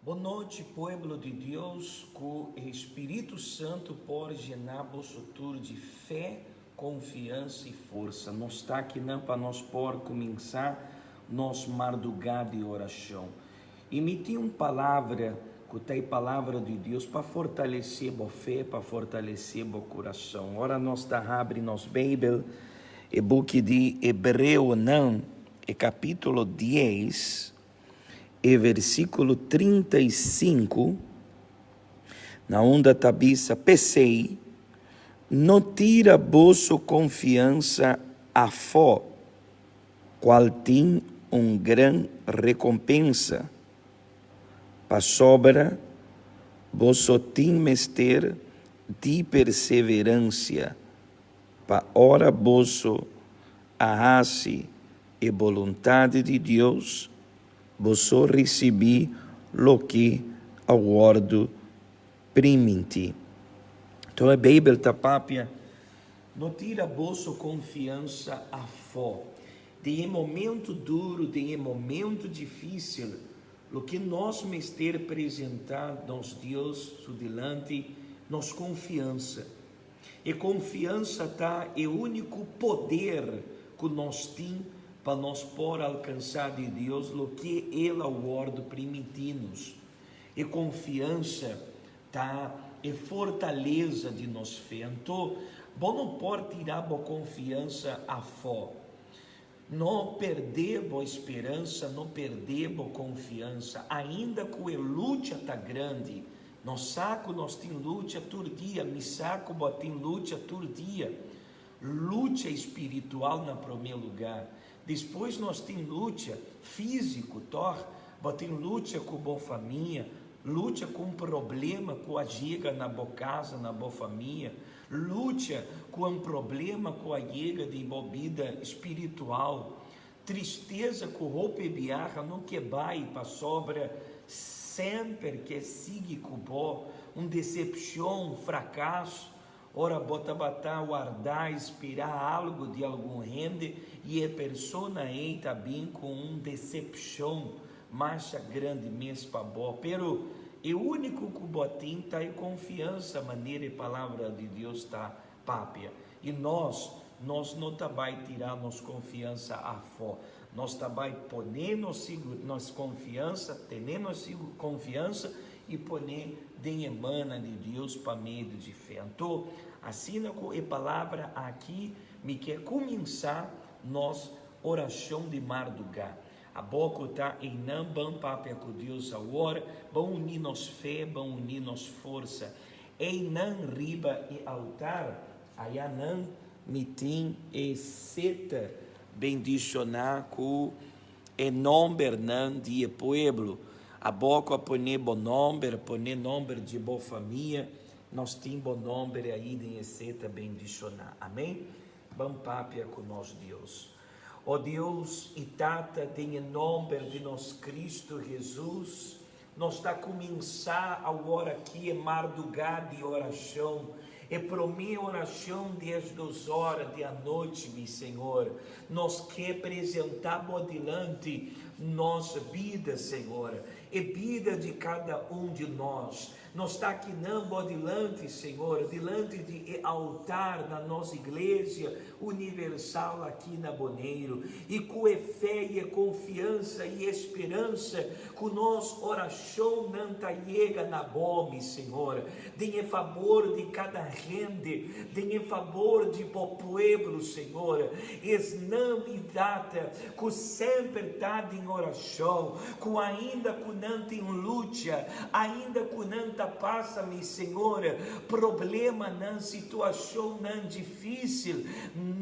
Bon nochi pueblo di Dios ku e Spiritu Santu por llena boso tur di fe, konfiansa i forsa. Nos ta akinan pa nos por kuminsá nos mardugá di orashon. I mi tin un palabra ku ta e palabra di Dios pa fortalesé bo fe, pa fortalesé bo kurason. Ora nos ta habri nos Beibel, e buki di Hebreonan, e kapítulo dies, E versíkulo 35, na unda ta bisa, P'esei, no tira boso konfiansa afó, kual tin un gran rekompensa, pasobra boso tin mester di perseveransia, pa ora boso a hasi e boluntad di Dios, boso risibí loke a wòrdu primintí. Enton e Beibel ta papia, No tira boso konfiansa afó. Den e momentu duru, den e momentu difísil, loke nos mester presentá nos Dios su dilanti, nos konfiansa. E konfiansa ta e úniko poder ku nos tin pa nos por alkansá di Dios loke El a wòrdu primintí nos. E konfiansa ta e fortalesa di nos fe. Anto, bo no por tira bo konfiansa afó. No perdé bo speransa, no perdé bo konfiansa, ainda ku e lucha ta grandi. Nos sa ku nos tin lucha tur dia, mi sa ku bo tin lucha tur dia. Lucha spiritual na promé lugá. Despues nos tin lucha físiko, tòg? Bo tin lucha ku bo famia, lucha ku un problema ku a yega na bo kasa, na bo famia. Lucha ku un problema ku a yega di bo bida spiritual. Tristesa ku hopi biaha no ke bai pasobra semper ke sigui ku bo, un desepshon, un frakaso. Ora bo tabata warda i spera algu di algun hende i e persona ei ta bin ku un desepshon masha grandi mes pa bo. Pero e úniko ku bo tin ta e konfiansa manera e Palabra di Dios ta papia. I nos, nos no ta bai tira nos konfiansa afó. Nos ta bai pone nos nos konfiansa, tene nos konfiansa i pone den e mannan di Dios pa medio di fe. Anto, asina ku e palabra aki mi ke kuminsá nos orashon di mardugá. Abo ku ta einan ban papia ku Dios awor, ban uní nos fe, ban uní nos forsa. Einan riba e altar, ayanan mi tin e seta bendishoná ku e nombernan di e pueblo. Abo ku a pone bo nomber, pone nomber di bo famia, nos tin bo nomber ayi den e seta bendishoná. Amen. Ban papia ku nos Dios. O Dios i Tata, den e nomber di nos Cristo Jesus, nos ta cuminsa awor aki e mardugá di oracion, e promé oracion di es dos ora di anochi, mi Señor. Nos ke presentá Bo dilanti nos bida, Señor, e bida di cada un di nos. Nos ta akinan Bo dilanti, Señor, dilanti di e altar na nos Iglesia Universal aki na Boneiru, i ku e fe i e konfiansa i e speransa ku nos orashonnan ta yega na Bo, mi Señor, den e fabor di kada hende, den e fabor di Bo pueblo, Señor, esnan mi Tata ku semper ta den orashon, ku ainda ku nan tin lucha, ainda ku nan ta pasa, mi Señor, problemanan, situashonnan difísil,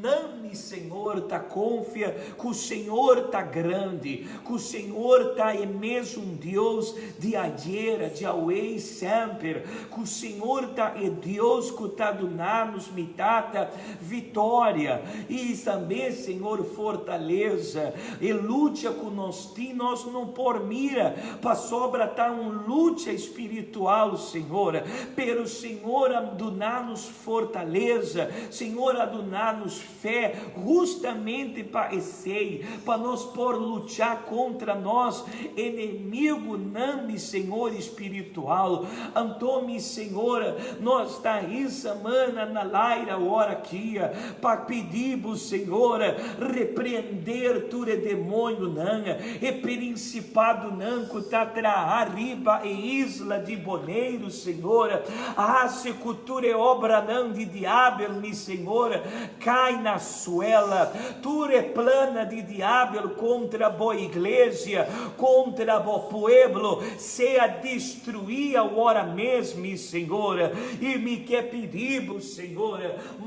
nan, mi Señor, ta konfia ku Señor ta grandi, ku Señor ta e mesun Dios di ayera, di awe i semper, ku Señor ta e Dios ku ta duna nos, mi Tata, vitória, i tambe, Señor, fortalesa, e lucha ku nos. nos tin nos no por mira, pasobra ta un lucha espiritual, Señor, pero Señor a duna nos fortaleza, Señor a duna nos fe hustamente pa esey, pa nos por lucha contra nos enemigonan, mi Señor espiritual. Anto, mi Señor, nos ta hisa mannan na laira awor aki, pa pidi Bo, Señor, reprender tur e demoñonan, e principadonan cu ta traha riba e isla di Boneiru, Señor. Haci cu tur e obranan di diabel, mi Señor, cai na suela. Tur e plana di diabel contra Bo iglesia, contra Bo pueblo, sea destruí awor mes, mi Señor. Y mi ke pidi Bo, Señor,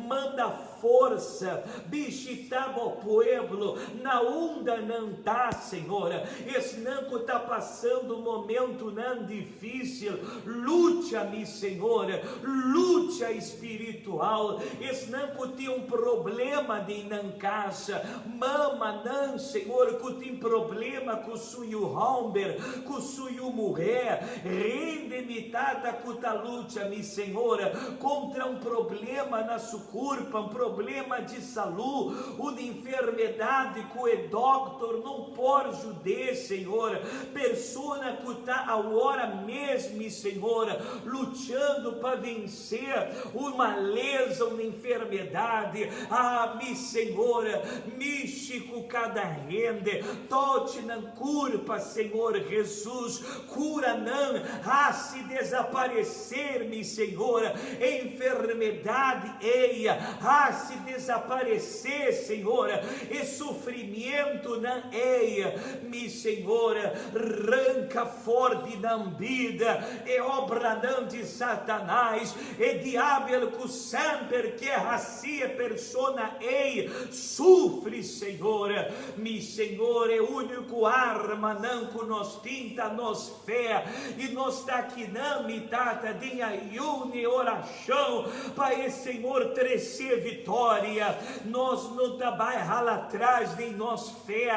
manda forsa, bishitá Bo pueblo na unda nan ta, Señor. Esnan ku ta pasando momentunan difísil, lucha, mi Señor, lucha espiritual. Esnan ku tin un problema den nan kasa, mamanan, Señor, ku tin problema ku su yu hòmber, ku su yu muhé, rende mi Tata ku ta lucha, mi Señor, kontra un problema na su kurpa, un problema di salú, un enfermedad ku e dòkter no por jud'é, Señor. Persona ku ta awor mes, mi Señor, luchando pa vensé un malesa, un enfermedad. Ah, mi Señor, mishi ku kada hende, tochi nan kurpa, Señor Jesus, kura nan, hasi desaparecer, mi Señor, enfermedad ei, hasi desaparecé, Señor, e sufrimientonan ei, mi Señor, ranca for di nan bida e obranan di Satanás, e diabel cu semper ke haci e persona ei sufri, Señor. Mi Señor, e único armanan cu nos tin ta nos fe, i nos ta akinan, mi Tata, den ayuno i orashon pa e Señor trese vitoria. Nos no ta bai hala tras den nos fe.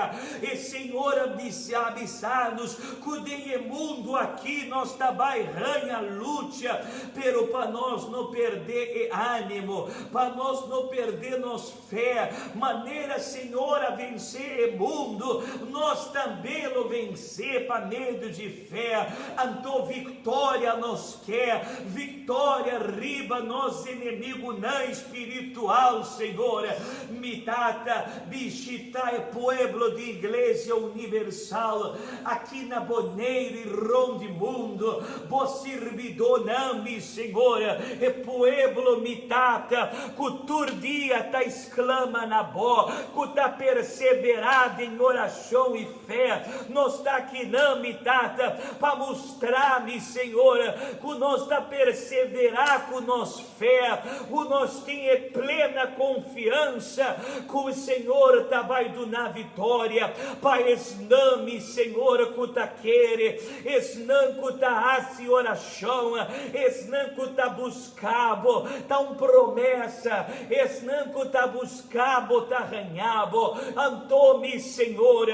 E Señor a bisa, a bisa nos ku den e mundu aki nos ta bai haña lucha, pero pa nos no perde e ánimo, pa nos no perde nos Fe, manera Señor a vensé e mundu, nos tambe lo vensé pa medio di fe. Anto viktoria nos ke, viktoria riba nos enemigunan spiritual, Señor. Mi Tata, bishita e pueblo di Iglesia Universal aki na Boneiru i rond di mundu. Bo sirbidónan, mi Señor, e pueblo, mi Tata, ku tur dia ta sklama na Bo, ku ta perseverá den orashon i fe. Nos ta akinan, mi Tata, pa mustrá, mi Señor, ku nos ta perseverá ku nos fe, ku nos tin e plena konfiansa ku Señor ta bai duna vitoria pa esnan, mi Señor, ku ta kere, esnan ku ta hasi orashon, esnan ku ta buska Bo. Ta un promesa, esnan ku ta buska Bo ta haña Bo. Anto, mi Señor,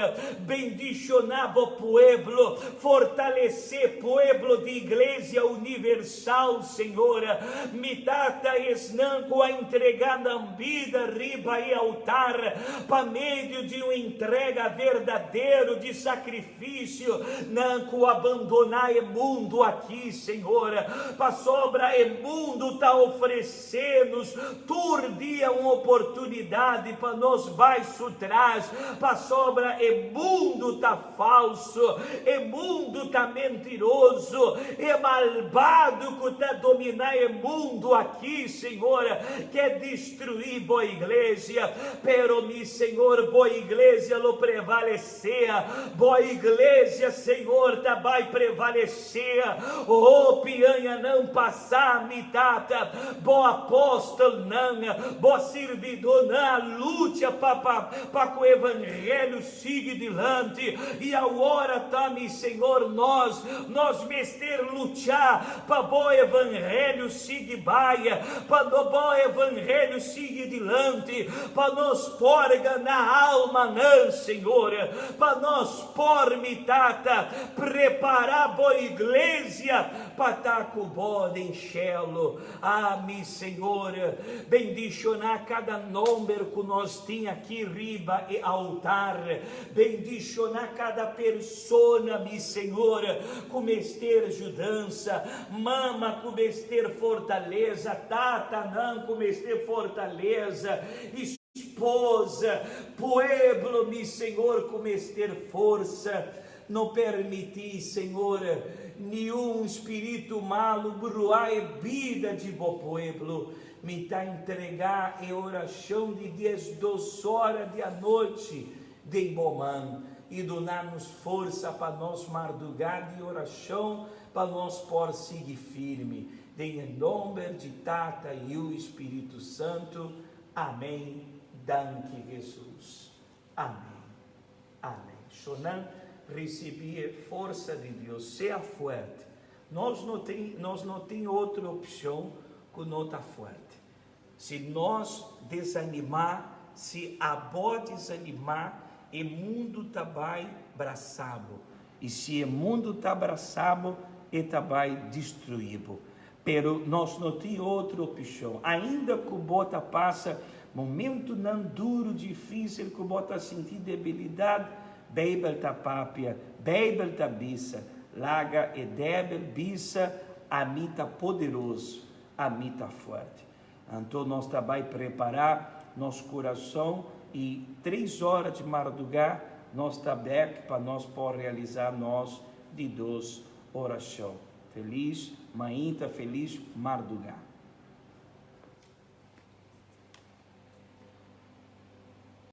bendishoná Bo pueblo, fortalesé pueblo di Iglesia Universal, Señor. Mi Tata, esnan ku a entregá nan bida riba e altar pa medio di un entrega verdadero di sakrifisio, nan ku abandoná e mundu aki, Señor, pasobra e mundu ta ofresé nos tur dia un oportunidat pa nos bai su tras, pasobra e mundu ta falsu, e mundu ta mentiroso, e malbado ku ta dominá e mundu aki, Señor, ke destruí Bo iglesia, pero mi Señor, Bo iglesia lo prevalesé, Bo iglesia, Señor, ta bai prevalesé. Hopi añanan pasá, mi Tata, Bo apòstelnan, Bo sirbidónan a lucha pa pa ku evangelio sigui dilanti, i awor ta, mi Señor, nos, nos mester lucha pa Bo evangelio sigui bai, pa Bo evangelio. sigui dilanti, pa nos por gana almanan, Señor, pa nos por, mi Tata, prepará Bo Iglesia pa ta ku Bo den shelu. Ah, mi Señor, bendishoná kada nomber ku nos tin aki riba e altar. Bendishoná kada persona, mi Señor, ku mester judansa, mama ku mester fortaleza, tatanan ku mester fortaleza, esposa, pueblo, mi Señor, ku mester forsa. No permití, Señor, niun spiritu malu bruá e bida di bo pueblo. Mi ta entregá e orashon di 12 ora di anochi den bo man i duna nos forsa pa nos mardugá di orashon pa nos por sigui firme. Den e nomber di Tata, Yu i Spiritu Santu. Amèn. Danki Hesus. Amèn. Amèn. Shonan risibí e forsa di Dios. Sea fuerte. Nos no tin, nos no tin otro opshon ku no ta fuerte. Si nos desanimá, si abo desanimá, e mundu ta bai brasá bo. I si e mundu ta brasá bo, e ta bai destruí bo. Pero nos no tin otro opshon. Ainda ku bo ta pasa momentunan duru, difísil, ku bo ta sinti debilidat, Beibel ta papia, Beibel ta bisa, Laga e dèbil bisa, Ami ta poderoso, ami ta fuerte. Anto nos ta bai prepará nos kurason i tres ora di mardugá nos ta bèk pa nos por realisá nos di dos orashon. Felis mainta, felis mardugá.